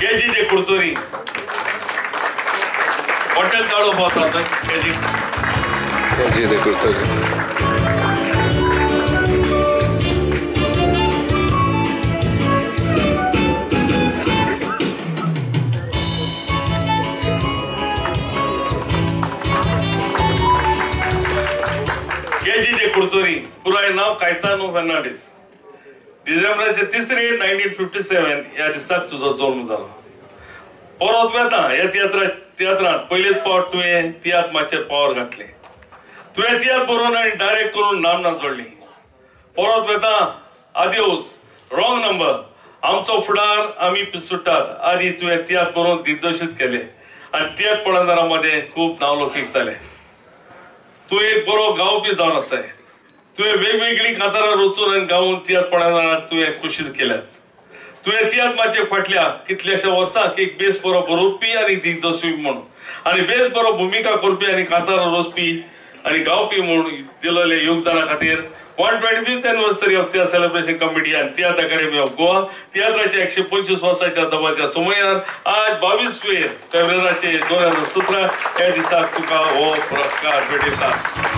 KG दे Curtorim hotel ताळो पावता KG KG दे Curtorim. KG दे कुर्तोरी पुराय नाव कायतानो फर्नांडीस. डिसेंबराचे 3 1957 ह्या दिसाक तुजो जल्म जालो. परत वेता ह्या तियात्रांत पयलेच फावट तुवें तियात्र माचयेर पावर घातले. तुवें तियात्र बरोवन आनी डायरेक्ट करून नामना जोडली. परत वेता, आदिओस, रॉंग नंबर, आमचो फुडार आमी पिसुट्टात आदी तुवें तियात्र बरोवन दिग्दर्शीत केले आनी तियात्र पळयणारां मदें खूब नांवलौकीक जालें. तूं एक बरो गावपी जावन आसाय. तुवें वेगवेगळीं कांतारां रचून आनी गावून तियात्र पळयणारांक तुवें खुशीत केल्यात. तुवें तियात्र माचये फाटल्या कितल्याश्या वर्सांक एक बेस बरो बरोवपी आनी दिग्दर्शक म्हूण आनी बेस बरो भुमिका करपी आनी कांतारां रचपी आनी गावपी म्हूण दिलेल्या योगदाना खातीर 125th anniversary of Tiatr celebration committee आनी तियात्र अकादमी ऑफ गोवा तियात्राच्या 125 वर्साच्या दबाच्या समयार आज 22 फेब्रुवारीचे 2017 ह्या दिसाक तुका हो पुरस्कार भेटयता.